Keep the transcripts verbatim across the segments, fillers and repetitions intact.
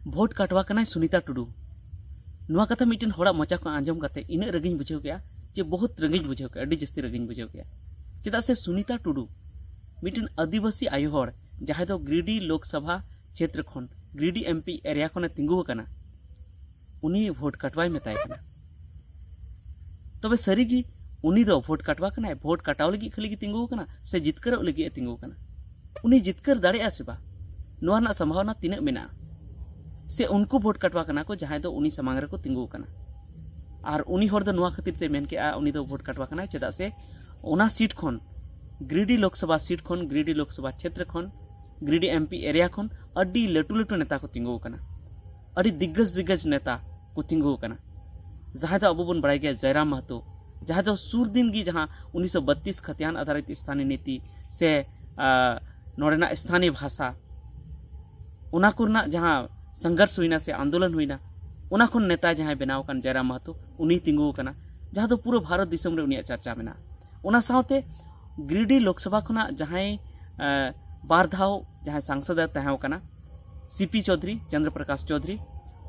ᱵᱷᱳᱴ ᱠᱟᱴᱣᱟ ᱠᱟᱱᱟᱭ ᱥᱩᱱᱤᱛᱟ ᱴᱩᱰᱩ᱾ ᱱᱚᱣᱟ ᱠᱟᱛᱷᱟ ᱢᱤᱫᱴᱮᱱ ᱦᱚᱲᱟᱜ ᱢᱚᱪᱟ ᱠᱷᱚᱱ ᱟᱸᱡᱚᱢ ᱠᱟᱛᱮ ᱤᱱᱟᱹᱜ ᱨᱟᱹᱜᱤᱧ ᱵᱩᱡᱷᱟᱹᱣ ᱠᱮᱜᱼᱟ, ᱡᱮ ᱵᱚᱦᱩᱛ ᱨᱟᱹᱜᱤᱧ ᱵᱩᱡᱷᱟᱹᱣ ᱠᱮᱜᱼᱟ, ᱟᱹᱰᱤ ᱡᱟᱹᱥᱛᱤ ᱨᱟᱹᱜᱤᱧ ᱵᱩᱡᱷᱟᱹᱣ ᱠᱮᱜᱼᱟ᱾ ᱪᱮᱫᱟᱜ ᱥᱮ ᱥᱩᱱᱤᱛᱟ ᱴᱩᱰᱩ ᱢᱤᱫᱴᱮᱱ ᱟᱹᱫᱤᱵᱟᱹᱥᱤ ᱟᱭᱳ ᱦᱚᱲ, ᱡᱟᱦᱟᱸᱭ ᱫᱚ ᱜᱤᱨᱤᱰᱤ ᱞᱳᱠᱥᱚᱵᱷᱟ ᱪᱷᱮᱛᱨᱚ ᱠᱷᱚᱱ, ᱜᱤᱨᱤᱰᱤ ᱮᱢᱯᱤ ᱮᱨᱤᱭᱟ ᱠᱷᱚᱱᱮ ᱛᱤᱸᱜᱩ ᱟᱠᱟᱱᱟ, ᱩᱱᱤ ᱵᱷᱳᱴ ᱠᱟᱴᱣᱟᱭ ᱢᱮᱛᱟᱭ ᱠᱟᱱᱟ᱾ ᱛᱚᱵᱮ ᱥᱟᱹᱨᱤᱜᱮ ᱩᱱᱤ ᱫᱚ ᱵᱷᱳᱴ ᱠᱟᱴᱣᱟ ᱠᱟᱱᱟᱭ? ᱵᱷᱳᱴ ᱠᱟᱴᱟᱣ ᱞᱟᱹᱜᱤᱫ ᱠᱷᱟᱹᱞᱤ ᱜᱮ ᱛᱤᱸᱜᱩ ᱟᱠᱟᱱᱟ ᱥᱮ ᱡᱤᱛᱠᱟᱹᱨᱚᱜ ᱞᱟᱹᱜᱤᱫ ᱮ ᱛᱤᱸᱜᱩ ᱟᱠᱟᱱᱟ? ᱩᱱᱤ ᱡᱤᱛᱠᱟᱹᱨ ᱫᱟᱲᱮᱭᱟᱜᱼᱟ ᱥᱮ ᱵᱟᱝ, ᱱᱚᱣᱟ ᱨᱮᱱᱟᱜ ᱥᱚᱢᱵᱷᱟᱵᱚᱱᱟ ᱛᱤᱱᱟᱹᱜ ᱢᱮᱱᱟᱜᱼᱟ? ᱥᱮ ᱩᱱᱠᱩ ᱵᱷᱳᱴ ᱠᱟᱴᱣᱟ ᱠᱟᱱᱟ ᱠᱚ ᱡᱟᱦᱟᱸᱭ ᱫᱚ ᱩᱱᱤ ᱥᱟᱢᱟᱝ ᱨᱮᱠᱚ ᱛᱤᱸᱜᱩ ᱟᱠᱟᱱᱟ? ᱟᱨ ᱩᱱᱤ ᱦᱚᱲ ᱫᱚ ᱱᱚᱣᱟ ᱠᱷᱟᱹᱛᱤᱨ ᱛᱮ ᱢᱮᱱ ᱠᱮᱜᱼᱟ ᱩᱱᱤ ᱫᱚ ᱵᱷᱳᱴ ᱠᱟᱴᱣᱟ ᱠᱟᱱᱟᱭ, ᱪᱮᱫᱟᱜ ᱥᱮ ᱚᱱᱟ ᱥᱤᱴ ᱠᱷᱚᱱ, ᱜᱤᱨᱤᱰᱤ ᱞᱳᱠᱥᱚᱵᱷᱟ ᱥᱤᱴ ᱠᱷᱚᱱ, ᱜᱤᱨᱤᱰᱤ ᱞᱳᱠᱥᱚᱵᱷᱟ ᱪᱷᱮᱛᱨᱚ ᱠᱷᱚᱱ, ᱜᱤᱨᱤᱰᱤ ᱮᱢᱯᱤ ᱮᱨᱤᱭᱟ ᱠᱷᱚᱱ ᱟᱹᱰᱤ ᱞᱟᱹᱴᱩ ᱞᱟᱹᱴᱩ ᱱᱮᱛᱟ ᱠᱚ ᱛᱤᱸᱜᱩ ᱟᱠᱟᱱᱟ, ᱟᱹᱰᱤ ᱫᱤᱜᱽᱜᱚᱡᱽ ᱫᱤᱜᱽᱜᱚᱡᱽ ᱱᱮᱛᱟ ᱠᱚ ᱛᱤᱸᱜᱩ ᱟᱠᱟᱱᱟ, ᱡᱟᱦᱟᱸᱭ ᱫᱚ ᱟᱵᱚ ᱵᱚᱱ ᱵᱟᱲᱟᱭ ᱜᱮᱭᱟ ᱡᱚᱭᱨᱟᱢ ᱢᱟᱦᱟᱛᱚ, ᱡᱟᱦᱟᱸᱭ ᱫᱚ ᱥᱩᱨ ᱫᱤᱱ ᱜᱮ ᱡᱟᱦᱟᱸ ᱩᱱᱤᱥᱥᱚ ᱵᱟᱛᱤᱥ ᱠᱷᱟᱛᱤᱭᱟᱱ ᱟᱫᱷᱟᱨᱤᱛ ᱥᱛᱷᱟᱱᱤᱭ ᱱᱤᱛᱤ ᱥᱮ, ᱟ, ᱱᱚᱰᱮᱱᱟᱜ ᱥᱛᱷᱟᱱᱤᱭ ᱵᱷᱟᱥᱟ, ᱚᱱᱟ ᱠᱚᱨᱮᱱᱟᱜ ᱡᱟᱦᱟᱸ ᱥᱚᱝᱜᱷᱚᱨᱥ ᱦᱩᱭᱱᱟ ᱥᱮ ᱟᱱᱫᱳᱞᱚᱱ ᱦᱩᱭᱱᱟ, ᱚᱱᱟ ᱠᱷᱚᱱ ᱱᱮᱛᱟ ᱡᱟᱦᱟᱸᱭ ᱵᱮᱱᱟᱣ ᱟᱠᱟᱱ ᱡᱚᱭᱨᱟᱢ ᱢᱟᱦᱟᱛᱚ, ᱩᱱᱤᱭ ᱛᱤᱸᱜᱩ ᱟᱠᱟᱱᱟ, ᱡᱟᱦᱟᱸ ᱫᱚ ᱯᱩᱨᱟᱹ ᱵᱷᱟᱨᱚᱛ ᱫᱤᱥᱚᱢ ᱨᱮ ᱩᱱᱤᱭᱟᱜ ᱪᱟᱨᱪᱟ ᱢᱮᱱᱟᱜᱼᱟ᱾ ᱚᱱᱟ ᱥᱟᱶᱛᱮ ᱜᱤᱨᱤᱰᱤ ᱞᱳᱠᱥᱚᱵᱷᱟ ᱠᱷᱚᱱᱟᱜ ᱡᱟᱦᱟᱸᱭ, ᱮ, ᱵᱟᱨ ᱫᱷᱟᱣ ᱡᱟᱦᱟᱸᱭ ᱥᱟᱝᱥᱚᱫ ᱮ ᱛᱟᱦᱮᱸ ᱠᱟᱱᱟ, ᱥᱤ ᱯᱤ ᱪᱳᱣᱫᱷᱩᱨᱤ, ᱪᱚᱱᱫᱨᱚ ᱯᱨᱚᱠᱟᱥ ᱪᱳᱣᱫᱷᱩᱨᱤ,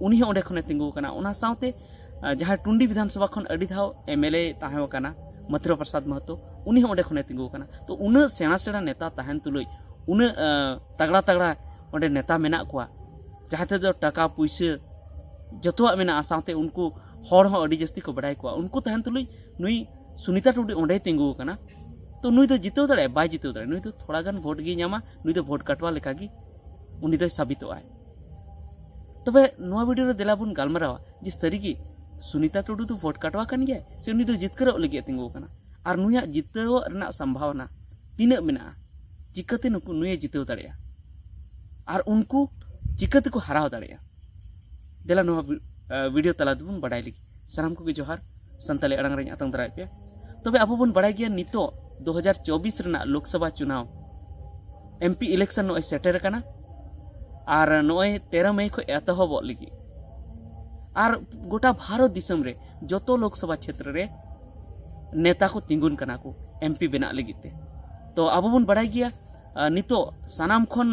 ᱩᱱᱤ ᱦᱚᱸ ᱚᱸᱰᱮ ᱠᱷᱚᱱᱮ ᱛᱤᱸᱜᱩ ᱟᱠᱟᱱᱟ᱾ ᱚᱱᱟ ᱥᱟᱶᱛᱮ, ᱮ, ᱡᱟᱦᱟᱸᱭ ᱴᱩᱱᱰᱤ ᱵᱤᱫᱷᱟᱱ ᱥᱚᱵᱷᱟ ᱠᱷᱚᱱ ᱟᱹᱰᱤ ᱫᱷᱟᱣ ᱮᱢ ᱮᱞ ᱮ ᱛᱟᱦᱮᱸ ᱠᱟᱱᱟ, ᱢᱚᱛᱷᱩᱨᱟ ᱯᱨᱚᱥᱟᱫᱽ ᱢᱟᱦᱟᱛᱚ, ᱩᱱᱤ ᱦᱚᱸ ᱚᱸᱰᱮ ᱠᱷᱚᱱᱮ ᱛᱤᱸᱜᱩ ᱟᱠᱟᱱᱟ᱾ ᱛᱚ ᱩᱱᱟᱹᱜ ᱥᱮᱬᱟ ᱥᱮᱬᱟ ᱱᱮᱛᱟ ᱛᱟᱦᱮᱱ ᱛᱩᱞᱩᱡ, ᱩᱱᱟᱹᱜ, ᱮ, ᱛᱟᱜᱲᱟ ᱛᱟᱜᱲᱟ ᱚᱸᱰᱮ ᱱᱮᱛᱟ ᱢᱮᱱᱟᱜ ᱠᱚᱣᱟ, ᱡᱟᱦᱟᱸ ᱛᱮᱫᱚ ᱴᱟᱠᱟ ᱯᱩᱭᱥᱟᱹ ᱡᱚᱛᱚᱣᱟᱜ ᱢᱮᱱᱟᱜᱼᱟ, ᱥᱟᱶᱛᱮ ᱩᱱᱠᱩ ᱦᱚᱲ ᱦᱚᱸ ᱟᱹᱰᱤ ᱡᱟᱹᱥᱛᱤ ᱠᱚ ᱵᱟᱰᱟᱭ ᱠᱚᱣᱟ᱾ ᱩᱱᱠᱩ ᱛᱟᱦᱮᱱ ᱛᱩᱞᱩᱡ ᱱᱩᱭ ᱥᱩᱱᱤᱛᱟ ᱴᱩᱰᱩ ᱚᱸᱰᱮᱭ ᱛᱤᱸᱜᱩ ᱟᱠᱟᱱᱟ᱾ ᱛᱚ ᱱᱩᱭ ᱫᱚ ᱡᱤᱛᱟᱹᱣ ᱫᱟᱲᱮᱭᱟᱜᱼᱟ? ᱵᱟᱭ ᱡᱤᱛᱟᱹᱣ ᱫᱟᱲᱮᱭᱟᱜᱼᱟ᱾ ᱱᱩᱭ ᱫᱚ ᱛᱷᱚᱲᱟ ᱜᱟᱱ ᱵᱷᱳᱴ ᱜᱮᱭ ᱧᱟᱢᱟ, ᱱᱩᱭ ᱫᱚ ᱵᱷᱳᱴ ᱠᱟᱴᱣᱟ ᱞᱮᱠᱟᱜᱮ ᱩᱱᱤ ᱫᱚᱭ ᱥᱟᱵᱤᱛᱚᱜᱼᱟᱭ᱾ ᱛᱚᱵᱮ ᱱᱚᱣᱟ ᱵᱷᱤᱰᱤᱭᱳ ᱨᱮ ᱫᱮᱞᱟ ᱵᱚᱱ ᱜᱟᱞᱢᱟᱨᱟᱣᱟ ᱡᱮ ᱥᱟᱹᱨᱤᱜᱮ ᱥᱩᱱᱤᱛᱟ ᱴᱩᱰᱩ ᱫᱚ ᱵᱷᱳᱴ ᱠᱟᱴᱣᱟ ᱠᱟᱱ ᱜᱮᱭᱟᱭ ᱥᱮ ᱩᱱᱤ ᱫᱚ ᱡᱤᱛᱠᱟᱹᱨᱚᱜ ᱞᱟᱹᱜᱤᱫ ᱮ ᱛᱤᱸᱜᱩ ᱟᱠᱟᱱᱟ? ᱟᱨ ᱱᱩᱭᱟᱜ ᱡᱤᱛᱟᱹᱣᱚᱜ ᱨᱮᱱᱟᱜ ᱥᱚᱢᱵᱷᱟᱵᱚᱱᱟ ᱛᱤᱱᱟᱹᱜ ᱢᱮᱱᱟᱜᱼᱟ? ᱪᱤᱠᱟᱹᱛᱮ ᱱᱩᱠᱩ, ᱱᱩᱭᱮ ᱡᱤᱛᱟᱹᱣ ᱫᱟᱲᱮᱭᱟᱜᱼᱟ? ᱟᱨ ᱩᱱᱠᱩ ᱪᱤᱠᱟᱹ ᱛᱮᱠᱚ ᱦᱟᱨᱟᱣ ᱫᱟᱲᱮᱭᱟᱜᱼᱟ? ᱫᱮᱞᱟ ᱱᱚᱣᱟ ᱵᱷᱤ-, ᱟ, ᱵᱷᱤᱰᱤᱭᱳ ᱛᱟᱞᱟ ᱛᱮᱵᱚᱱ ᱵᱟᱰᱟᱭ ᱞᱟᱹᱜᱤᱫ᱾ ᱥᱟᱱᱟᱢ ᱠᱚᱜᱮ ᱡᱚᱦᱟᱨ, ᱥᱟᱱᱛᱟᱲᱤ ᱟᱲᱟᱝ ᱨᱮᱧ ᱟᱛᱟᱝ ᱫᱟᱨᱟᱭᱮᱫ ᱯᱮᱭᱟ᱾ ᱛᱚᱵᱮ ᱟᱵᱚ ᱵᱚᱱ ᱵᱟᱲᱟᱭ ᱜᱮᱭᱟ ᱱᱤᱛᱚᱜ ᱫᱩ ᱦᱟᱡᱟᱨ ᱪᱚᱵᱵᱤᱥ ᱨᱮᱱᱟᱜ ᱞᱳᱠᱥᱚᱵᱷᱟ ᱪᱩᱱᱟᱣ, ᱮᱢ ᱯᱤ ᱤᱞᱮᱠᱥᱚᱱ ᱱᱚᱜᱼᱚᱭ ᱥᱮᱴᱮᱨ ᱟᱠᱟᱱᱟ᱾ ᱟᱨ ᱱᱚᱜᱼᱚᱭ ᱛᱮᱨᱚ ᱢᱮ ᱠᱷᱚᱱ ᱮᱛᱚᱦᱚᱵᱚᱜ ᱞᱟᱹᱜᱤᱫ᱾ ᱟᱨ ᱜᱚᱴᱟ ᱵᱷᱟᱨᱚᱛ ᱫᱤᱥᱚᱢ ᱨᱮ ᱡᱚᱛᱚ ᱞᱳᱠᱥᱚᱵᱷᱟ ᱪᱷᱮᱛᱨᱚ ᱨᱮ ᱱᱮᱛᱟ ᱠᱚ ᱛᱤᱸᱜᱩᱱ ᱠᱟᱱᱟ ᱠᱚ ᱮᱢ ᱯᱤ ᱵᱮᱱᱟᱜ ᱞᱟᱹᱜᱤᱫ ᱛᱮ᱾ ᱛᱚ ᱟᱵᱚ ᱵᱚᱱ ᱵᱟᱲᱟᱭ ᱜᱮᱭᱟ, ᱟ, ᱱᱤᱛᱚᱜ ᱥᱟᱱᱟᱢ ᱠᱷᱚᱱ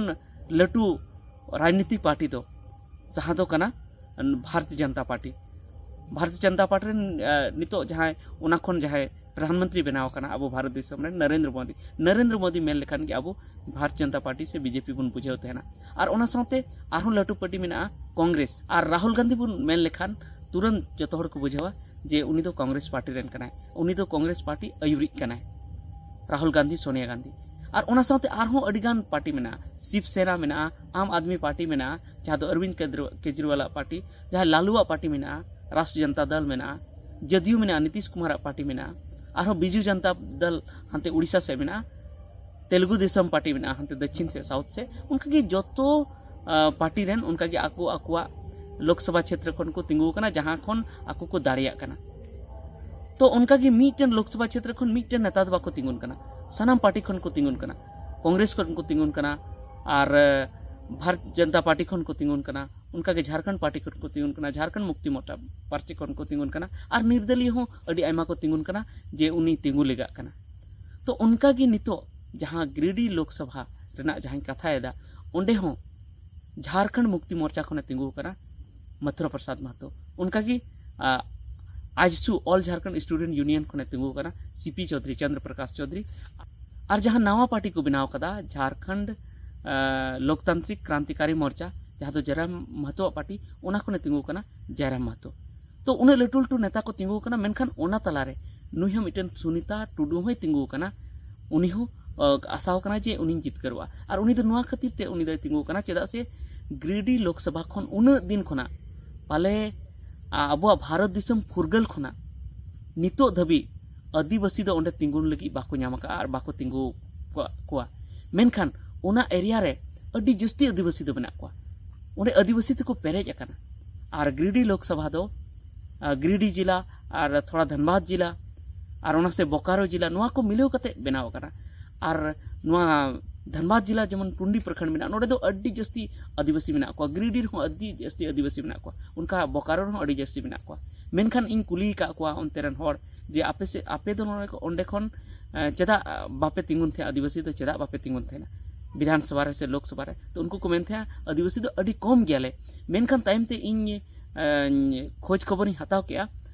ᱞᱟᱹᱴᱩ ᱨᱟᱡᱽᱱᱤᱛᱤ ᱯᱟᱨᱴᱤ ᱫᱚ ᱡᱟᱦᱟᱸ ᱫᱚ ᱠᱟᱱᱟ ᱵᱷᱟᱨᱚᱛᱤᱭᱚ ᱡᱚᱱᱚᱛᱟ ᱯᱟᱨᱴᱤ᱾ ᱵᱷᱟᱨᱚᱛᱤᱭᱚ ᱡᱚᱱᱚᱛᱟ ᱯᱟᱨᱴᱤ ᱨᱮᱱ ᱱᱤᱛᱚᱜ ᱡᱟᱦᱟᱸᱭ, ᱚᱱᱟ ᱠᱷᱚᱱ ᱡᱟᱦᱟᱸᱭ ᱯᱨᱚᱫᱷᱟᱱ ᱢᱚᱱᱛᱨᱤ ᱵᱮᱱᱟᱣ ᱟᱠᱟᱱᱟ ᱟᱵᱚ ᱵᱷᱟᱨᱚᱛ ᱫᱤᱥᱚᱢ ᱨᱮᱱ, ᱱᱚᱨᱮᱱᱫᱨᱚ ᱢᱳᱫᱤ᱾ ᱱᱚᱨᱮᱱᱫᱨᱚ ᱢᱳᱫᱤ ᱢᱮᱱ ᱞᱮᱠᱷᱟᱱ ᱜᱮ ᱟᱵᱚ ᱵᱷᱟᱨᱚᱛᱤᱭᱚ ᱡᱚᱱᱚᱛᱟ ᱯᱟᱨᱴᱤ ᱥᱮ ᱵᱤᱡᱮᱯᱤ ᱵᱚᱱ ᱵᱩᱡᱷᱟᱹᱣ ᱛᱟᱦᱮᱱᱟ᱾ ᱟᱨ ᱚᱱᱟ ᱥᱟᱶᱛᱮ ᱟᱨᱦᱚᱸ ᱞᱟᱹᱴᱩ ᱯᱟᱨᱴᱤ ᱢᱮᱱᱟᱜᱼᱟ ᱠᱚᱝᱜᱨᱮᱥ᱾ ᱟᱨ ᱨᱟᱦᱩᱞ ᱜᱟᱱᱫᱷᱤ ᱵᱚᱱ ᱢᱮᱱ ᱞᱮᱠᱷᱟᱱ ᱛᱩᱨᱟᱹᱱᱛ ᱡᱚᱛᱚ ᱦᱚᱲ ᱠᱚ ᱵᱩᱡᱷᱟᱹᱣᱟ ᱡᱮ ᱩᱱᱤ ᱫᱚ ᱠᱚᱝᱜᱨᱮᱥ ᱯᱟᱨᱴᱤ ᱨᱮᱱ ᱠᱟᱱᱟᱭ, ᱩᱱᱤ ᱫᱚ ᱠᱚᱝᱜᱨᱮᱥ ᱯᱟᱨᱴᱤ ᱟᱹᱭᱩᱨᱤᱡ ᱠᱟᱱᱟᱭ, ᱨᱟᱦᱩᱞ ᱜᱟᱱᱫᱷᱤ, ᱥᱳᱱᱤᱭᱟ ᱜᱟᱱᱫᱷᱤ᱾ ᱟᱨ ᱚᱱᱟ ᱥᱟᱶᱛᱮ ᱟᱨᱦᱚᱸ ᱟᱹᱰᱤ ᱜᱟᱱ ᱯᱟᱨᱴᱤ ᱢᱮᱱᱟᱜᱼᱟ, ᱥᱤᱵ ᱥᱮᱱᱟ ᱢᱮᱱᱟᱜᱼᱟ, ᱟᱢ ᱟᱫᱢᱤ ᱯᱟᱨᱴᱤ ᱢᱮᱱᱟᱜᱼᱟ, ᱡᱟᱦᱟᱸ ᱫᱚ ᱚᱨᱵᱤᱱᱫ ᱠᱮᱡᱨᱤᱣᱟᱞᱟᱜ ᱯᱟᱨᱴᱤ, ᱡᱟᱦᱟᱸ ᱞᱟᱞᱩᱣᱟᱜ ᱯᱟᱨᱴᱤ ᱢᱮᱱᱟᱜᱼᱟ, ᱨᱟᱥᱴᱨᱤᱭᱚ ᱡᱚᱱᱚᱛᱟ ᱫᱚᱞ ᱢᱮᱱᱟᱜᱼᱟ, ᱡᱚᱫᱤᱭᱩ ᱢᱮᱱᱟᱜᱼᱟ, ᱱᱤᱛᱤᱥ ᱠᱩᱢᱟᱨᱟᱜ ᱯᱟᱨᱴᱤ ᱢᱮᱱᱟᱜᱼᱟ, ᱟᱨᱦᱚᱸ ᱵᱤᱡᱩ ᱡᱚᱱᱚᱛᱟ ᱫᱚᱞ ᱦᱟᱱᱛᱮ ᱩᱲᱤᱥᱥᱟ ᱥᱮᱫ ᱢᱮᱱᱟᱜᱼᱟ, ᱛᱮᱞᱮᱜᱩ ᱫᱮᱥᱚᱢ ᱯᱟᱨᱴᱤ ᱢᱮᱱᱟᱜᱼᱟ ᱦᱟᱱᱛᱮ ᱫᱚᱠᱠᱷᱤᱱ ᱥᱮᱫ, ᱥᱟᱣᱩᱛᱷ ᱥᱮᱫ᱾ ᱚᱱᱠᱟᱜᱮ ᱡᱚᱛᱚ ᱯᱟᱨᱴᱤ ᱨᱮᱱ ᱚᱱᱠᱟᱜᱮ ᱟᱠᱚ ᱟᱠᱚᱣᱟᱜ ᱞᱳᱠᱥᱚᱵᱷᱟ ᱪᱷᱮᱛᱨᱚ ᱠᱷᱚᱱ ᱠᱚ ᱛᱤᱸᱜᱩ ᱟᱠᱟᱱᱟ, ᱡᱟᱦᱟᱸ ᱠᱷᱚᱱ ᱟᱠᱚ ᱠᱚ ᱫᱟᱲᱮᱭᱟᱜ ᱠᱟᱱᱟ᱾ ᱛᱚ ᱚᱱᱠᱟᱜᱮ ᱢᱤᱫᱴᱮᱱ ᱞᱳᱠᱥᱚᱵᱷᱟ ᱪᱷᱮᱛᱨᱚ ᱠᱷᱚᱱ ᱢᱤᱫᱴᱮᱱ ᱱᱮᱛᱟ ᱫᱚ ᱵᱟᱠᱚ ᱛᱤᱸᱜᱩᱱ ᱠᱟᱱᱟ, ᱥᱟᱱᱟᱢ ᱯᱟᱨᱴᱤ ᱠᱷᱚᱱ ᱠᱚ ᱛᱤᱸᱜᱩᱱ ᱠᱟᱱᱟ, ᱠᱚᱝᱜᱨᱮᱥ ᱠᱷᱚᱱ ᱠᱚ ᱛᱤᱸᱜᱩᱱ ᱠᱟᱱᱟ, ᱟᱨ ᱵᱷᱟᱨᱚᱛ ᱡᱚᱱᱚᱛᱟ ᱯᱟᱨᱴᱤ ᱠᱷᱚᱱ ᱠᱚ ᱛᱤᱸᱜᱩᱱ ᱠᱟᱱᱟ, ᱚᱱᱠᱟᱜᱮ ᱡᱷᱟᱲᱠᱷᱚᱸᱰ ᱯᱟᱨᱴᱤ ᱠᱷᱚᱱ ᱠᱚ ᱛᱤᱸᱜᱩᱱ ᱠᱟᱱᱟ, ᱡᱷᱟᱲᱠᱷᱚᱸᱰ ᱢᱩᱠᱛᱤ ᱢᱳᱨᱪᱟ ᱯᱟᱨᱴᱤ ᱠᱷᱚᱱ ᱠᱚ ᱛᱤᱸᱜᱩᱱ ᱠᱟᱱᱟ, ᱟᱨ ᱱᱤᱨᱫᱚᱞᱤᱭᱚ ᱦᱚᱸ ᱟᱹᱰᱤ ᱟᱭᱢᱟ ᱠᱚ ᱛᱤᱸᱜᱩᱱ ᱠᱟᱱᱟ ᱡᱮ ᱩᱱᱤ ᱛᱤᱸᱜᱩ ᱞᱮᱜᱟᱜ ᱠᱟᱱᱟ᱾ ᱛᱚ ᱚᱱᱠᱟᱜᱮ ᱱᱤᱛᱚᱜ ᱡᱟᱦᱟᱸ ᱜᱤᱨᱤᱰᱤ ᱞᱳᱠᱥᱚᱵᱷᱟ ᱨᱮᱱᱟᱜ ᱡᱟᱦᱟᱸᱧ ᱠᱟᱛᱷᱟᱭᱮᱫᱟ, ᱚᱸᱰᱮ ᱦᱚᱸ ᱡᱷᱟᱲᱠᱷᱚᱸᱰ ᱢᱩᱠᱛᱤ ᱢᱳᱨᱪᱟ ᱠᱷᱚᱱᱮ ᱛᱤᱸᱜᱩ ᱟᱠᱟᱱᱟ ᱢᱚᱛᱷᱩᱨᱟ ᱯᱨᱚᱥᱟᱫᱽ ᱢᱟᱦᱟᱛᱚ᱾ ᱚᱱᱠᱟᱜᱮ ᱟᱡᱥᱩ, ᱚᱞ ᱡᱷᱟᱲᱠᱷᱚᱸᱰ ᱥᱴᱩᱰᱮᱱᱴ ᱭᱩᱱᱤᱭᱚᱱ ᱠᱷᱚᱱᱮ ᱛᱤᱸᱜᱩ ᱟᱠᱟᱱᱟ ᱥᱤᱯᱤ ᱪᱳᱫᱷᱩᱨᱤ, ᱪᱚᱱᱫᱨᱚ ᱯᱨᱚᱠᱟᱥ ᱪᱳᱫᱷᱩᱨᱤ᱾ ᱟᱨ ᱡᱟᱦᱟᱸ ᱱᱟᱣᱟ ᱯᱟᱨᱴᱤ ᱠᱚ ᱵᱮᱱᱟᱣ ᱟᱠᱟᱫᱟ, ᱡᱷᱟᱲᱠᱷᱚᱸᱰ ᱞᱳᱠᱛᱟᱱᱛᱨᱤᱠ ᱠᱨᱟᱱᱛᱤᱠᱟᱨᱤ ᱢᱳᱨᱪᱟ, ᱡᱟᱦᱟᱸ ᱫᱚ ᱡᱟᱭᱨᱟᱢ ᱢᱟᱦᱟᱛᱚᱣᱟᱜ ᱯᱟᱨᱴᱤ, ᱚᱱᱟ ᱠᱷᱚᱱᱮ ᱛᱤᱸᱜᱩ ᱟᱠᱟᱱᱟ ᱡᱟᱭᱨᱟᱢ ᱢᱟᱦᱟᱛᱚ᱾ ᱛᱚ ᱩᱱᱟᱹᱜ ᱞᱟᱹᱴᱩ ᱞᱟᱹᱴᱩ ᱱᱮᱛᱟ ᱠᱚ ᱛᱤᱸᱜᱩ ᱟᱠᱟᱱᱟ, ᱢᱮᱱᱠᱷᱟᱱ ᱚᱱᱟ ᱛᱟᱞᱟᱨᱮ ᱱᱩᱭ ᱦᱚᱸ ᱢᱤᱫᱴᱮᱱ ᱥᱩᱱᱤᱛᱟ ᱴᱩᱰᱩ ᱦᱚᱸᱭ ᱛᱤᱸᱜᱩ ᱟᱠᱟᱱᱟ᱾ ᱩᱱᱤ ᱦᱚᱸ ᱟᱥᱟᱣ ᱠᱟᱱᱟ ᱡᱮ ᱩᱱᱤᱧ ᱡᱤᱛᱠᱟᱹᱨᱚᱜᱼᱟ᱾ ᱟᱨ ᱩᱱᱤ ᱫᱚ ᱱᱚᱣᱟ ᱠᱷᱟᱹᱛᱤᱨ ᱛᱮ ᱩᱱᱤ ᱫᱚᱭ ᱛᱤᱸᱜᱩ ᱟᱠᱟᱱᱟ, ᱪᱮᱫᱟᱜ ᱥᱮ ᱜᱤᱨᱤᱰᱤ ᱞᱳᱠᱥᱚᱵᱷᱟ ᱠᱷᱚᱱ ᱩᱱᱟᱹᱜ ᱫᱤᱱ ᱠᱷᱚᱱᱟᱜ, ᱯᱟᱞᱮ ᱟᱵᱚᱣᱟᱜ ᱵᱷᱟᱨᱚᱛ ᱫᱤᱥᱚᱢ ᱯᱷᱩᱨᱜᱟᱹᱞ ᱠᱷᱚᱱᱟᱜ ᱱᱤᱛᱚᱜ ᱫᱷᱟᱹᱵᱤᱡ ᱟᱹᱫᱤᱵᱟᱹᱥᱤ ᱫᱚ ᱚᱸᱰᱮ ᱛᱤᱸᱜᱩᱱ ᱞᱟᱹᱜᱤᱫ ᱵᱟᱠᱚ ᱧᱟᱢ ᱟᱠᱟᱫᱼᱟ ᱟᱨ ᱵᱟᱠᱚ ᱛᱤᱸᱜᱩ ᱟᱠᱟᱫ ᱠᱚᱣᱟ᱾ ᱢᱮᱱᱠᱷᱟᱱ ᱚᱱᱟ ᱮᱨᱤᱭᱟ ᱨᱮ ᱟᱹᱰᱤ ᱡᱟᱹᱥᱛᱤ ᱟᱹᱫᱤᱵᱟᱹᱥᱤ ᱫᱚ ᱢᱮᱱᱟᱜ ᱠᱚᱣᱟ, ᱚᱸᱰᱮ ᱟᱹᱫᱤᱵᱟᱹᱥᱤ ᱛᱮᱠᱚ ᱯᱮᱨᱮᱡ ᱟᱠᱟᱱᱟ᱾ ᱟᱨ ᱜᱤᱨᱤᱰᱤ ᱞᱳᱠᱥᱚᱵᱷᱟ ᱫᱚ ᱜᱤᱨᱤᱰᱤ ᱡᱮᱞᱟ ᱟᱨ ᱛᱷᱚᱲᱟ ᱫᱷᱟᱱᱵᱟᱫᱽ ᱡᱮᱞᱟ ᱟᱨ ᱚᱱᱟ ᱥᱮ ᱵᱳᱠᱟᱨᱳ ᱡᱮᱞᱟ, ᱱᱚᱣᱟ ᱠᱚ ᱢᱤᱞᱟᱹᱣ ᱠᱟᱛᱮ ᱵᱮᱱᱟᱣ ᱟᱠᱟᱱᱟ᱾ ᱟᱨ ᱱᱚᱣᱟ ᱫᱷᱟᱱᱵᱟᱫᱽ ᱡᱮᱞᱟ ᱡᱮᱢᱚᱱ ᱴᱩᱱᱰᱤ ᱯᱨᱚᱠᱷᱚᱸᱰ ᱢᱮᱱᱟᱜᱼᱟ, ᱱᱚᱰᱮ ᱫᱚ ᱟᱹᱰᱤ ᱡᱟᱹᱥᱛᱤ ᱟᱹᱫᱤᱵᱟᱹᱥᱤ ᱢᱮᱱᱟᱜ ᱠᱚᱣᱟ, ᱜᱤᱨᱤᱰᱤ ᱨᱮᱦᱚᱸ ᱟᱹᱰᱤ ᱡᱟᱹᱥᱛᱤ ᱟᱹᱫᱤᱵᱟᱹᱥᱤ ᱢᱮᱱᱟᱜ ᱠᱚᱣᱟ, ᱚᱱᱠᱟ ᱵᱳᱠᱟᱨᱳ ᱨᱮᱦᱚᱸ ᱟᱹᱰᱤ ᱡᱟᱹᱥᱛᱤ ᱢᱮᱱᱟᱜ ᱠᱚᱣᱟ᱾ ᱢᱮᱱᱠᱷᱟᱱ ᱤᱧ ᱠᱩᱞᱤ ᱟᱠᱟᱫ ᱠᱚᱣᱟ ᱚᱱᱛᱮ ᱨᱮᱱ ᱦᱚᱲ ᱡᱮ ᱟᱯᱮ ᱥᱮᱫ, ᱟᱯᱮ ᱫᱚ ᱱᱚᱰᱮ ᱠᱚ-, ᱚᱸᱰᱮ ᱠᱷᱚᱱ ᱪᱮᱫᱟᱜ ᱵᱟᱯᱮ ᱛᱤᱸᱜᱩᱱ ᱛᱟᱦᱮᱸᱫ, ᱟᱹᱫᱤᱵᱟᱹᱥᱤ ᱫᱚ ᱪᱮᱫᱟᱜ ᱵᱟᱯᱮ ᱛᱤᱸᱜᱩᱱ ᱛᱟᱦᱮᱸᱱᱟ ᱵᱤᱫᱷᱟᱱ ᱥᱚᱵᱷᱟ ᱨᱮ ᱥᱮ ᱞᱳᱠ ᱥᱚᱵᱷᱟ ᱨᱮ? ᱛᱚ ᱩᱱᱠᱩ ᱠᱚ ᱢᱮᱱ ᱛᱟᱦᱮᱸᱫ, ᱟᱹᱫᱤᱵᱟᱹᱥᱤ ᱫᱚ ᱟᱹᱰᱤ ᱠᱚᱢ ᱜᱮᱭᱟᱞᱮ, ᱢᱮᱱᱠᱷᱟᱱ ᱛᱟᱭᱚᱢ ᱛᱮ ᱤᱧ ᱮᱸ, ᱠᱷᱳᱡᱽ ᱠᱷᱚᱵᱚᱨᱤᱧ ᱦᱟᱛᱟᱣ ᱠᱮᱜᱼᱟ,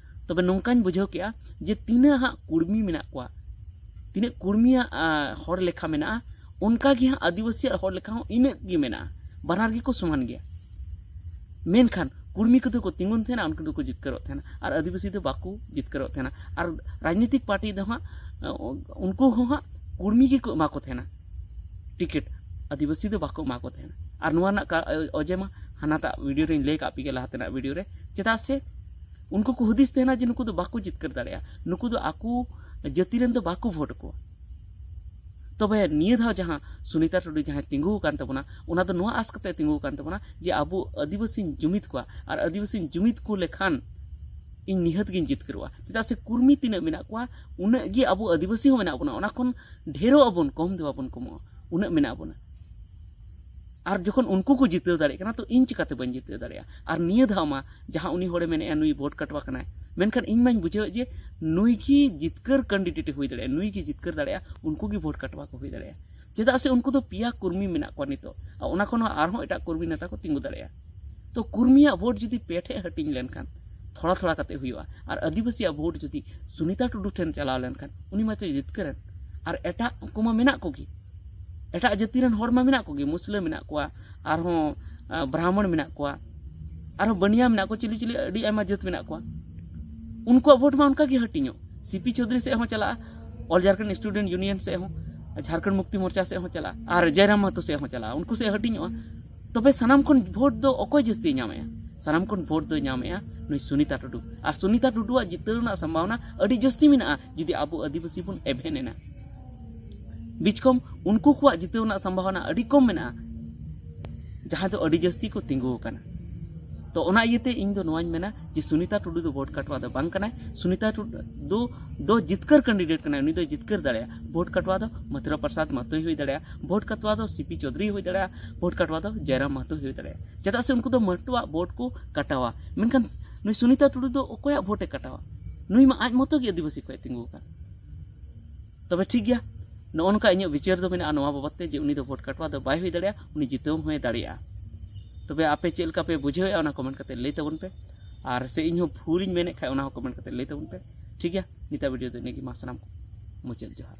ᱛᱚᱵᱮ ᱱᱚᱝᱠᱟᱧ ᱵᱩᱡᱷᱟᱹᱣ ᱠᱮᱜᱼᱟ ᱡᱮ ᱛᱤᱱᱟᱹᱜ ᱦᱟᱸᱜ ᱠᱩᱲᱢᱤ ᱢᱮᱱᱟᱜ ᱠᱚᱣᱟ, ᱛᱤᱱᱟᱹᱜ ᱠᱩᱲᱢᱤᱭᱟᱜ ᱟᱸ, ᱦᱚᱲ ᱞᱮᱠᱷᱟ ᱢᱮᱱᱟᱜᱼᱟ, ᱚᱱᱠᱟ ᱜᱮ ᱦᱟᱸᱜ ᱟᱹᱫᱤᱵᱟᱹᱥᱤᱭᱟᱜ ᱦᱚᱲ ᱞᱮᱠᱷᱟ ᱦᱚᱸ ᱤᱱᱟᱹᱜ ᱜᱮ ᱢᱮᱱᱟᱜᱼᱟ᱾ ᱵᱟᱱᱟᱨ ᱜᱮᱠᱚ ᱥᱚᱢᱟᱱ ᱜᱮᱭᱟ᱾ ᱢᱮᱱᱠᱷᱟᱱ ᱠᱩᱲᱢᱤ ᱠᱚᱫᱚ ᱠᱚ ᱛᱤᱸᱜᱩᱱ ᱛᱟᱦᱮᱱᱟ, ᱩᱱᱠᱩ ᱫᱚᱠᱚ ᱡᱤᱛᱠᱟᱹᱨᱚᱜ ᱛᱟᱦᱮᱱᱟ, ᱟᱨ ᱟᱹᱫᱤᱵᱟᱹᱥᱤ ᱫᱚ ᱵᱟᱠᱚ ᱡᱤᱛᱠᱟᱹᱨᱚᱜ ᱛᱟᱦᱮᱱᱟ᱾ ᱟᱨ ᱨᱟᱡᱽᱱᱤᱛᱤᱠ ᱯᱟᱨᱴᱤ ᱫᱚ ᱦᱟᱸᱜ ᱩᱱᱠᱩ ᱦᱚᱸ ᱦᱟᱸᱜ ᱠᱩᱲᱢᱤ ᱜᱮᱠᱚ ᱮᱢᱟ ᱠᱚ ᱛᱟᱦᱮᱱᱟ ᱴᱤᱠᱤᱴ, ᱟᱹᱫᱤᱵᱟᱹᱥᱤ ᱫᱚ ᱵᱟᱠᱚ ᱮᱢᱟ ᱠᱚ ᱛᱟᱦᱮᱱᱟ᱾ ᱟᱨ ᱱᱚᱣᱟ ᱨᱮᱱᱟᱜ ᱠᱟ- ᱚᱡᱮ ᱢᱟ ᱦᱟᱱᱟᱴᱟᱜ ᱵᱷᱤᱰᱤᱭᱳ ᱨᱮᱧ ᱞᱟᱹᱭ ᱠᱟᱜ ᱯᱮ ᱜᱮᱭᱟ ᱞᱟᱦᱟ ᱛᱮᱱᱟᱜ ᱵᱷᱤᱰᱤᱭᱳ ᱨᱮ᱾ ᱪᱮᱫᱟᱜ ᱥᱮ ᱩᱱᱠᱩ ᱠᱚ ᱦᱩᱫᱤᱥ ᱛᱟᱦᱮᱱᱟ ᱡᱮ ᱱᱩᱠᱩ ᱫᱚ ᱵᱟᱠᱚ ᱡᱤᱛᱠᱟᱹᱨ ᱫᱟᱲᱮᱭᱟᱜᱼᱟ, ᱱᱩᱠᱩ ᱫᱚ ᱟᱠᱚ ᱡᱟᱹᱛᱤ ᱨᱮᱱ ᱫᱚ ᱵᱟᱠᱚ ᱵᱷᱳᱴ ᱟᱠᱚᱣᱟ᱾ ᱛᱚᱵᱮ ᱱᱤᱭᱟᱹ ᱫᱷᱟᱣ ᱡᱟᱦᱟᱸ ᱥᱩᱱᱤᱛᱟ ᱴᱩᱰᱩ ᱡᱟᱦᱟᱸᱭ ᱛᱤᱸᱜᱩ ᱟᱠᱟᱱ ᱛᱟᱵᱚᱱᱟ, ᱚᱱᱟ ᱫᱚ ᱱᱚᱣᱟ ᱟᱥ ᱠᱟᱛᱮ ᱛᱤᱸᱜᱩ ᱟᱠᱟᱱ ᱛᱟᱵᱚᱱᱟ ᱡᱮ ᱟᱵᱚ ᱟᱹᱫᱤᱵᱟᱹᱥᱤᱧ ᱡᱩᱢᱤᱫ ᱠᱚᱣᱟ ᱟᱨ ᱟᱹᱫᱤᱵᱟᱹᱥᱤᱧ ᱡᱩᱢᱤᱫ ᱠᱚ ᱞᱮᱠᱷᱟᱱ ᱤᱧ ᱱᱤᱦᱟᱹᱛ ᱜᱤᱧ ᱡᱤᱛᱠᱟᱹᱨᱚᱜᱼᱟ᱾ ᱪᱮᱫᱟᱜ ᱥᱮ ᱠᱩᱨᱢᱤ ᱛᱤᱱᱟᱹᱜ ᱢᱮᱱᱟᱜ ᱠᱚᱣᱟ, ᱩᱱᱟᱹᱜ ᱜᱮ ᱟᱵᱚ ᱟᱹᱫᱤᱵᱟᱹᱥᱤ ᱦᱚᱸ ᱢᱮᱱᱟᱜ ᱵᱚᱱᱟ, ᱚᱱᱟ ᱠᱷᱚᱱ ᱰᱷᱮᱨᱚᱜ ᱟᱵᱚᱱ, ᱠᱚᱢ ᱫᱚ ᱵᱟᱵᱚᱱ ᱠᱚᱢᱚᱜᱼᱟ, ᱩᱱᱟᱹᱜ ᱢᱮᱱᱟᱜ ᱵᱚᱱᱟ᱾ ᱟᱨ ᱡᱚᱠᱷᱚᱱ ᱩᱱᱠᱩ ᱠᱚ ᱡᱤᱛᱟᱹᱣ ᱫᱟᱲᱮᱭᱟᱜ ᱠᱟᱱᱟ, ᱛᱚ ᱤᱧ ᱪᱤᱠᱟᱹᱛᱮ ᱵᱟᱹᱧ ᱡᱤᱛᱟᱹᱣ ᱫᱟᱲᱮᱭᱟᱜᱼᱟ? ᱟᱨ ᱱᱤᱭᱟᱹ ᱫᱷᱟᱣ ᱢᱟ ᱡᱟᱦᱟᱸ ᱩᱱᱤ ᱦᱚᱲᱮ ᱢᱮᱱᱮᱫᱼᱟ ᱱᱩᱭ ᱵᱷᱳᱴ ᱠᱟᱴᱣᱟ ᱠᱟᱱᱟᱭ, ᱢᱮᱱᱠᱷᱟᱱ ᱤᱧ ᱢᱟᱧ ᱵᱩᱡᱷᱟᱹᱣᱮᱫ ᱡᱮ ᱱᱩᱭ ᱜᱮ ᱡᱤᱛᱠᱟᱹᱨ ᱠᱮᱱᱰᱤᱰᱮᱴ ᱮ ᱦᱩᱭ ᱫᱟᱲᱮᱭᱟᱜᱼᱟ, ᱱᱩᱭ ᱜᱮ ᱡᱤᱛᱠᱟᱹᱨ ᱫᱟᱲᱮᱭᱟᱜᱼᱟ, ᱩᱱᱠᱩ ᱜᱮ ᱵᱷᱳᱴ ᱠᱟᱴᱣᱟ ᱠᱚ ᱦᱩᱭ ᱫᱟᱲᱮᱭᱟᱜᱼᱟ᱾ ᱪᱮᱫᱟᱜ ᱥᱮ ᱩᱱᱠᱩ ᱫᱚ ᱯᱮᱭᱟ ᱠᱩᱨᱢᱤ ᱢᱮᱱᱟᱜ ᱠᱚᱣᱟ ᱱᱤᱛᱚᱜ, ᱟᱨ ᱚᱱᱟ ᱠᱷᱚᱱ ᱦᱚᱸ ᱟᱨᱦᱚᱸ ᱮᱴᱟᱜ ᱠᱩᱨᱢᱤ ᱱᱮᱛᱟ ᱠᱚ ᱛᱤᱸᱜᱩ ᱫᱟᱲᱮᱭᱟᱜᱼᱟ᱾ ᱛᱚ ᱠᱩᱨᱢᱤᱭᱟᱜ ᱵᱷᱳᱴ ᱡᱩᱫᱤ ᱯᱮ ᱴᱷᱮᱡ ᱦᱟᱹᱴᱤᱧ ᱞᱮᱱᱠᱷᱟᱱ, ᱛᱷᱚᱲᱟ ᱛᱷᱚᱲᱟ ᱠᱟᱛᱮ ᱦᱩᱭᱩᱜᱼᱟ, ᱟᱨ ᱟᱹᱫᱤᱵᱟᱹᱥᱤᱭᱟᱜ ᱵᱷᱳᱴ ᱡᱩᱫᱤ ᱥᱩᱱᱤᱛᱟ ᱴᱩᱰᱩ ᱴᱷᱮᱱ ᱪᱟᱞᱟᱣ ᱞᱮᱱᱠᱷᱟᱱ, ᱩᱱᱤ ᱢᱟᱛᱚᱭ ᱡᱤᱛᱠᱟᱹᱨᱮᱱ᱾ ᱟᱨ ᱮᱴᱟᱜ ᱠᱚᱢᱟ ᱢᱮᱱᱟᱜ ᱠᱚᱜᱮ, ᱮᱴᱟᱜ ᱡᱟᱹᱛᱤ ᱨᱮᱱ ᱦᱚᱲ ᱢᱟ ᱢᱮᱱᱟᱜ ᱠᱚᱜᱮ, ᱢᱩᱥᱞᱟᱹ ᱢᱮᱱᱟᱜ ᱠᱚᱣᱟ, ᱟᱨᱦᱚᱸ ᱟᱸ, ᱵᱨᱟᱦᱢᱚᱬ ᱢᱮᱱᱟᱜ ᱠᱚᱣᱟ, ᱟᱨᱦᱚᱸ ᱵᱟᱹᱱᱤᱭᱟ ᱢᱮᱱᱟᱜ ᱠᱚᱣᱟ, ᱪᱤᱞᱤ ᱪᱤᱞᱤ ᱟᱹᱰᱤ ᱟᱭᱢᱟ ᱡᱟᱹᱛ ᱢᱮᱱᱟᱜ ᱠᱚᱣᱟ᱾ ᱩᱱᱠᱩᱣᱟᱜ ᱵᱷᱳᱴ ᱢᱟ ᱚᱱᱠᱟ ᱜᱮ ᱦᱟᱹᱴᱤᱧᱚᱜ, ᱥᱤᱯᱤ ᱪᱳᱫᱷᱩᱨᱤ ᱥᱮᱫ ᱦᱚᱸ ᱪᱟᱞᱟᱜᱼᱟ, ᱚᱞ ᱡᱷᱟᱨᱠᱷᱚᱸᱰ ᱥᱴᱩᱰᱮᱱᱴ ᱭᱩᱱᱤᱭᱚᱱ ᱥᱮᱫ ᱦᱚᱸ, ᱡᱷᱟᱨᱠᱷᱚᱸᱰ ᱢᱩᱠᱛᱤ ᱢᱳᱨᱪᱟ ᱥᱮᱫ ᱦᱚᱸ ᱪᱟᱞᱟᱜᱼᱟ, ᱟᱨ ᱡᱚᱭᱨᱟᱢ ᱢᱟᱦᱟᱛᱚ ᱥᱮᱫ ᱦᱚᱸ ᱪᱟᱞᱟᱜᱼᱟ, ᱩᱱᱠᱩ ᱥᱮᱫ ᱦᱟᱹᱴᱤᱧᱚᱜᱼᱟ᱾ ᱛᱚᱵᱮ ᱥᱟᱱᱟᱢ ᱠᱷᱚᱱ ᱵᱷᱳᱴ ᱫᱚ ᱚᱠᱚᱭ ᱡᱟᱹᱥᱛᱤᱭ ᱧᱟᱢᱮᱜᱼᱟ? ᱥᱟᱱᱟᱢ ᱠᱷᱚᱱ ᱵᱷᱳᱴ ᱫᱚᱭ ᱧᱟᱢᱮᱜᱼᱟ ᱱᱩᱭ ᱥᱩᱱᱤᱛᱟ ᱴᱩᱰᱩ᱾ ᱟᱨ ᱥᱩᱱᱤᱛᱟ ᱴᱩᱰᱩᱣᱟᱜ ᱡᱤᱛᱟᱹᱣ ᱨᱮᱱᱟᱜ ᱥᱚᱢᱵᱷᱟᱵᱚᱱᱟ ᱟᱹᱰᱤ ᱡᱟᱹᱥᱛᱤ ᱢᱮᱱᱟᱜᱼᱟ, ᱡᱩᱫᱤ ᱟᱵᱚ ᱟᱹᱫᱤᱵᱟᱹᱥᱤ ᱵᱚᱱ ᱮᱵᱷᱮᱱ ᱮᱱᱟ᱾ ᱵᱤᱪᱠᱚᱢ ᱩᱱᱠᱩ ᱠᱚᱣᱟᱜ ᱡᱤᱛᱟᱹᱣ ᱨᱮᱱᱟᱜ ᱥᱚᱢᱵᱷᱟᱵᱚᱱᱟ ᱟᱹᱰᱤ ᱠᱚᱢ ᱢᱮᱱᱟᱜᱼᱟ, ᱡᱟᱦᱟᱸ ᱫᱚ ᱟᱹᱰᱤ ᱡᱟᱹᱥᱛᱤ ᱠᱚ ᱛᱤᱸᱜᱩ ᱟᱠᱟᱱᱟ᱾ ᱛᱚ ᱚᱱᱟ ᱤᱭᱟᱹᱛᱮ ᱤᱧ ᱫᱚ ᱱᱚᱣᱟᱧ ᱢᱮᱱᱟ ᱡᱮ ᱥᱩᱱᱤᱛᱟ ᱴᱩᱰᱩ ᱫᱚ ᱵᱷᱳᱴ ᱠᱟᱴᱣᱟ ᱫᱚ ᱵᱟᱝ ᱠᱟᱱᱟᱭ᱾ ᱥᱩᱱᱤᱛᱟ ᱴᱩᱰᱩ ᱫᱚ, ᱫᱚ ᱡᱤᱛᱠᱟᱹᱨ ᱠᱮᱱᱰᱤᱰᱮᱴ ᱠᱟᱱᱟᱭ, ᱩᱱᱤ ᱫᱚᱭ ᱡᱤᱛᱠᱟᱹᱨ ᱫᱟᱲᱮᱭᱟᱜᱼᱟ᱾ ᱵᱷᱳᱴ ᱠᱟᱴᱣᱟ ᱫᱚ ᱢᱟᱛᱷᱩᱨᱟ ᱯᱨᱚᱥᱟᱫᱽ ᱢᱟᱛᱳᱭ ᱦᱩᱭ ᱫᱟᱲᱮᱭᱟᱜᱼᱟ, ᱵᱷᱳᱴ ᱠᱟᱴᱣᱟ ᱫᱚ ᱥᱤᱯᱤ ᱪᱳᱫᱷᱩᱨᱤ ᱦᱩᱭ ᱫᱟᱲᱮᱭᱟᱜᱼᱟ, ᱵᱷᱳᱴ ᱠᱟᱴᱣᱟ ᱫᱚ ᱡᱚᱭᱨᱟᱢ ᱢᱟᱦᱟᱛᱳ ᱦᱩᱭ ᱫᱟᱲᱮᱭᱟᱜᱼᱟ᱾ ᱪᱮᱫᱟᱜ ᱥᱮ ᱩᱱᱠᱩ ᱫᱚ ᱢᱟᱹᱴᱩᱣᱟᱜ ᱵᱷᱳᱴ ᱠᱚ ᱠᱟᱴᱟᱣᱟ, ᱢᱮᱱᱠᱷᱟᱱ ᱱᱩᱭ ᱥᱩᱱᱤᱛᱟ ᱴᱩᱰᱩ ᱫᱚ ᱚᱠᱚᱭᱟᱜ ᱵᱷᱳᱴ ᱮ ᱠᱟᱴᱟᱣᱟ? ᱱᱩᱭ ᱢᱟ ᱟᱡ ᱢᱚᱛᱚ ᱜᱮ ᱟᱹᱫᱤᱵᱟᱹᱥᱤ ᱠᱷᱚᱱ ᱛᱤᱸᱜᱩ ᱟᱠᱟᱱ᱾ ᱛᱚᱵᱮ ᱴᱷᱤᱠ ᱜᱮᱭᱟ, ᱱᱚᱜᱼᱚ ᱱᱚᱝᱠᱟ ᱤᱧᱟᱹᱜ ᱵᱤᱪᱟᱹᱨ ᱫᱚ ᱢᱮᱱᱟᱜᱼᱟ ᱱᱚᱣᱟ ᱵᱟᱵᱚᱫ ᱛᱮ ᱡᱮ ᱩᱱᱤ ᱫᱚ ᱵᱷᱳᱴ ᱠᱟᱴᱣᱟ ᱫᱚ ᱵᱟᱭ ᱦᱩᱭ ᱫᱟᱲᱮᱭᱟᱜᱼᱟ, ᱩᱱᱤ ᱡᱤᱛᱟᱹᱣ ᱦᱚᱸᱭ ᱫᱟᱲᱮᱭᱟᱜᱼᱟ᱾ ᱛᱚᱵᱮ ᱟᱯᱮ ᱪᱮᱫ ᱞᱮᱠᱟ ᱯᱮ ᱵᱩᱡᱷᱟᱹᱣᱮᱫᱼᱟ, ᱚᱱᱟ ᱠᱚᱢᱮᱱᱴ ᱠᱟᱛᱮ ᱞᱟᱹᱭ ᱛᱟᱵᱚᱱ ᱯᱮ᱾ ᱟᱨ ᱥᱮ ᱤᱧ ᱦᱚᱸ ᱵᱷᱩᱞᱤᱧ ᱢᱮᱱᱮᱫ ᱠᱷᱟᱡ, ᱚᱱᱟ ᱦᱚᱸ ᱠᱚᱢᱮᱱᱴ ᱠᱟᱛᱮ ᱞᱟᱹᱭ ᱛᱟᱵᱚᱱ ᱯᱮ᱾ ᱴᱷᱤᱠ ᱜᱮᱭᱟ, ᱱᱤᱛᱟᱜ ᱵᱷᱤᱰᱤᱭᱳ ᱫᱚ ᱤᱱᱟᱹᱜ ᱜᱮ᱾ ᱢᱟ ᱥᱟᱱᱟᱢ ᱠᱚ ᱢᱩᱪᱟᱹᱫ ᱡᱚᱦᱟᱨ᱾